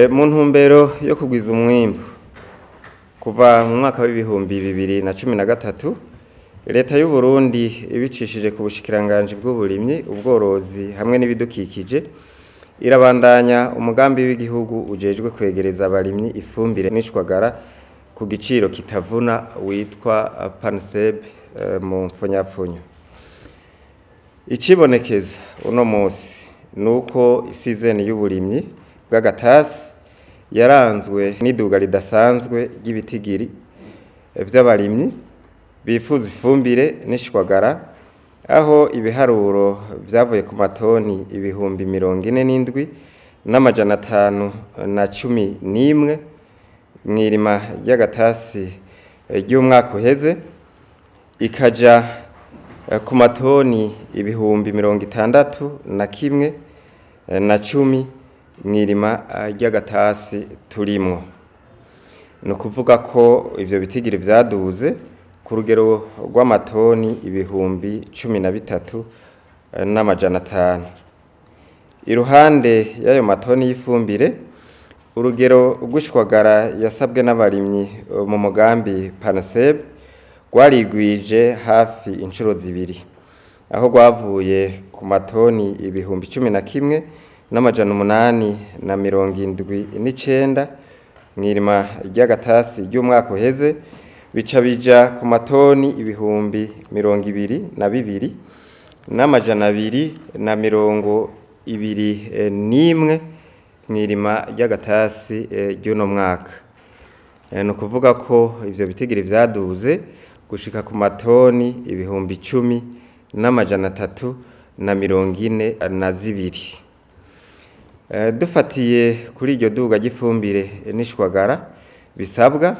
Mu ntumbero yo kugwiza umwimbu kuva mu mwaka w'2013, leta y'u Burundi ibicishije ku bushikiranganji bw'uburimyi, ubworozi hamwe n'ibidukikije irabandanya umugambi w'igihugu ujejwe kwegereza abarimyi ifumbire n'ishwagara ku giciro kitavuna witwa PANSEB mu mfunyapfunyo. Icibonekeza uno munsi nuko isizeni y'uburimyi bw'agatasi yaranzwe n'iduga ridasanzwe ry'ibitigiri vy'abarimyi bifuza ifumbire n'ishwagara, aho ibiharuro vyavuye ku matoni 47,511 mw'irima ry'agatasi ry'umwaka uheze, ikaja ku matoni 61,010 mw'irima ry'agatasi turimwo. Ni ukuvuga ko ivyo bitigiri vyaduze ku rugero rw'amatoni 13,500. Iruhande y'ayo matoni y'ifumbire, urugero rw'ishwagara yasabwe n'abarimyi mu mugambi PANSEB rwarigwije hafi inshuro zibiri, aho rwavuye ku matoni 11,879 mw'irima ry'agatasi ry'umwaka uheze, bica bija ku matoni 22,221 mw'irima ry'agatasi ry'uno mwaka. Ni ukuvuga ko ivyo bitigiri vyaduze gushika ku matoni 10,342. Dufatiye kuri iryo duga ry'ifumbire n'ishwagara bisabwa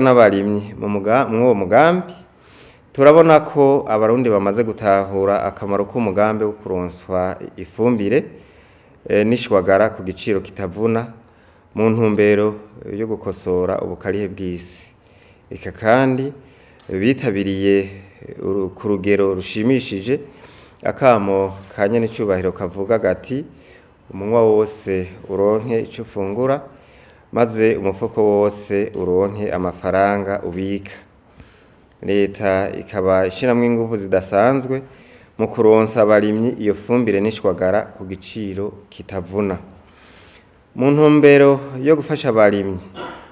n'abarimyi mw'uwo mugambi, turabona ko abarundi bamaze gutahura akamaro k'umugambi wo kuronswa ifumbire n'ishwagara ku giciro kitavuna mu ntumbero yo gukosora ubukarihe bw'isi. Eka kandi bitabiriye ku rugero rushimishije akamo ka nyenecubahiro kavuga gati: umunwa wose uronke ico ufungura, maze umufuko wose uronke amafaranga ubika. Leta ikaba ishiramwo inguvu zidasanzwe mu kuronsa abarimyi iyo fumbire n'ishwagara ku giciro kitavuna. Mu ntumbero yo gufasha abarimyi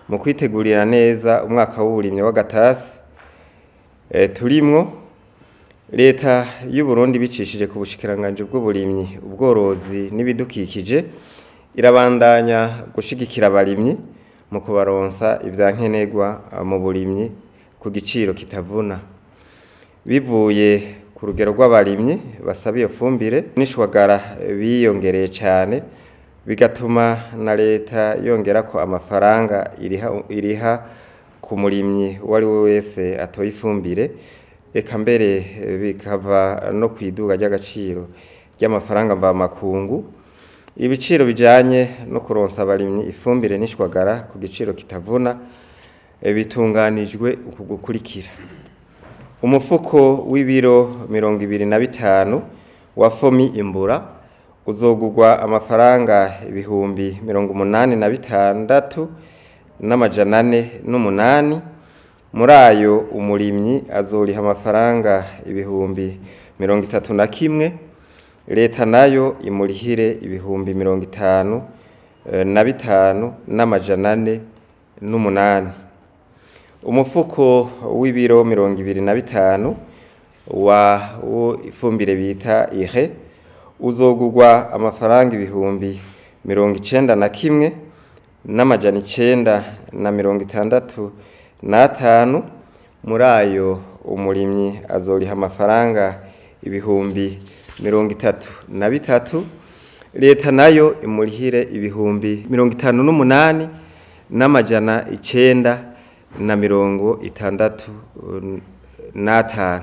mu kwitegurira neza umwaka w'uburimyi w'agatasi turimwo, leta y'u Burundi bicishije ku bushikiranganji bw'uburimyi, ubworozi n'ibidukikije irabandanya gushigikira abarimyi mu kubaronsa ivyankenerwa mu burimyi ku giciro kitavuna. Bivuye ku rugero rw'abarimyi basaba iyo fumbire n'ishwagara biyongereye cane, bigatuma na leta yongerako amafaranga iriha ku murimyi uwo ari we wese atoye ifumbire, eka mbere bikava no kw'iduga ry'agaciro ry'amafaranga mvamakungu. Ibiciro bijanye no kuronsa abarimyi ifumbire n'ishwagara ku giciro kitavuna bitunganijwe uku gukurikira: umufuko w'ibiro 25 wa fomi imbura uzogurwa amafaranga 86,408. Muri ayo umurimyi azoriha amafaranga 31,000, leta nayo imurihire 55,408. Umufuko w'ibiro 25 wa ifumbire bita ihe uzogurwa amafaranga 91,965. Muri ayo umurimyi azoriha amafaranga 33,000, leta nayo imurihire 58,965.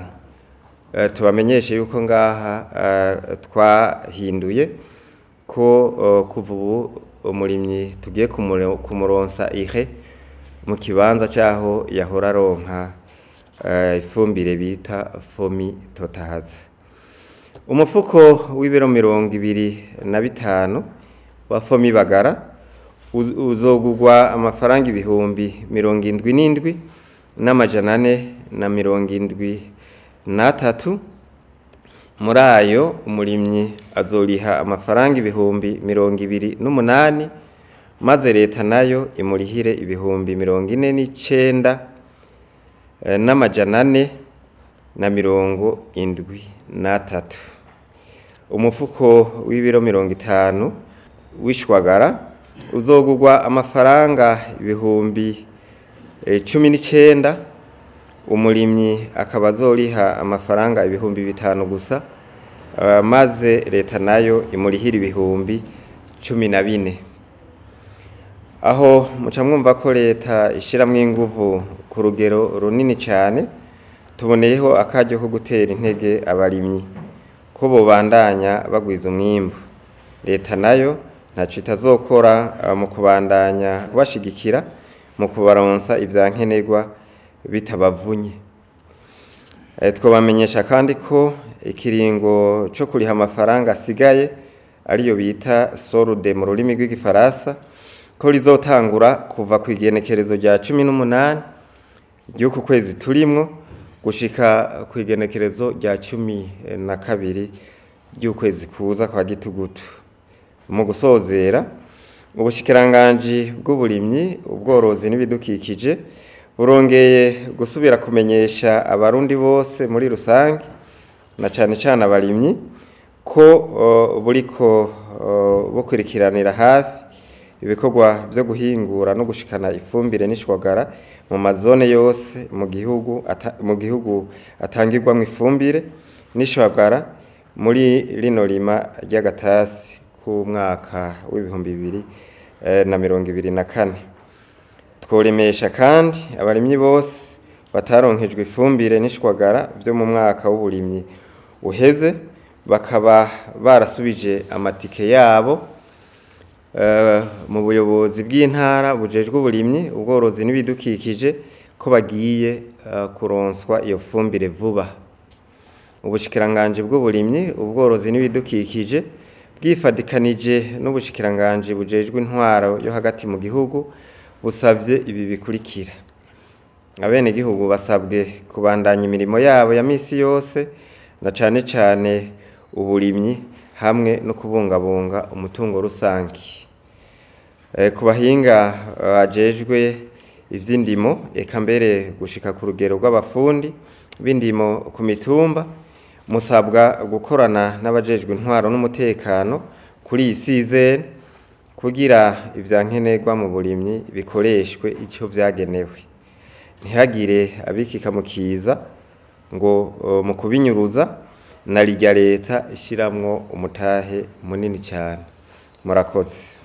Tubamenyeshe yuko ngaha twahinduye ko kuva ubu umurimyi tugiye kumuronsa ihe mu kibanza cyaho yahora aronka ifumbire bita fomi totahaza. Umufuko w'ibiro 25 wa Fomibagara uzogugwa amafaranga 77,473. Muri ayo umurimyi azoriha amafaranga 28,000, maze leta nayo imurihire 49,473. Umufuko w'ibiro 50 w'ishwagara uzogugwa amafaranga 19,000, umurimyi akaba azoriha amafaranga 5,000 gusa, maze leta nayo imurihira 14,000. Aho muca mwumva ko leta ishiramwo inguvu ku rugero runini cyane. Tuboneyeho akaryo ko gutera intege abarimyi ko bobandanya bagwiza umwimbu. Leta nayo ntaco itazokora mu kubandanya kubashigikira mu kubaronsa ivyankenerwa bitabavunye. Twobamenyesha kandi ko ikiringo co kuriha amafaranga asigaye, ariyo bita solde mu rurimi rw'igifaransa, ko rizotangura kuva ku igenekerezo rya 18 ry'uku kwezi turimwo gushika ku igenekerezo rya 12 ry'ukwezi kuza kwa gitugutu. Mu gusozera, ubushikiranganji bw'uburimyi, ubworozi n'ibidukikije burongeye gusubira kumenyesha abarundi bose muri rusange na cane cane abarimyi ko buriko bukurikiranira hafi ibikorwa vyo guhingura no gushikana ifumbire n'ishwagara mu mazone yose mu gihugu atangirwamwo ifumbire n'ishwagara muri rino rima ry'agatasi k'umwaka w'2024. Tworemesha kandi abarimyi bose bataronkejwe ifumbire n'ishwagara vyo mu mwaka w'uburimyi uheze, bakaba barasubije amatike yabo mu buyobozi bw'intara bujejwe uburimyi, ubworozi n'ibidukikije, ko bagiye kuronswa iyo fumbire vuba. Ubushikiranganji bw'uburimyi, ubworozi n'ibidukikije bwifadikanije n'ubushikiranganji bujejwe intwaro yo hagati mu gihugu busavye ibi bikurikira: abenegihugu basabwe kubandanya imirimo yabo ya misi yose, na cane cane uburimyi hamwe no kubungabunga umutungo rusangi. Ku bahinga bajejwe ivy'indimo, eka mbere gushika ku rugero rw'abafundi b'indimo ku mitumba, musabwa gukorana n'abajejwe intwaro n'umutekano kuri iyi sizene kugira ivyankenerwa mu burimyi bikoreshwe ico vyagenewe. Ntihagire abikika mu kiza ngo mu kubinyuruza, na rirya leta ishiramwo umutahe munini cyane. Murakoze.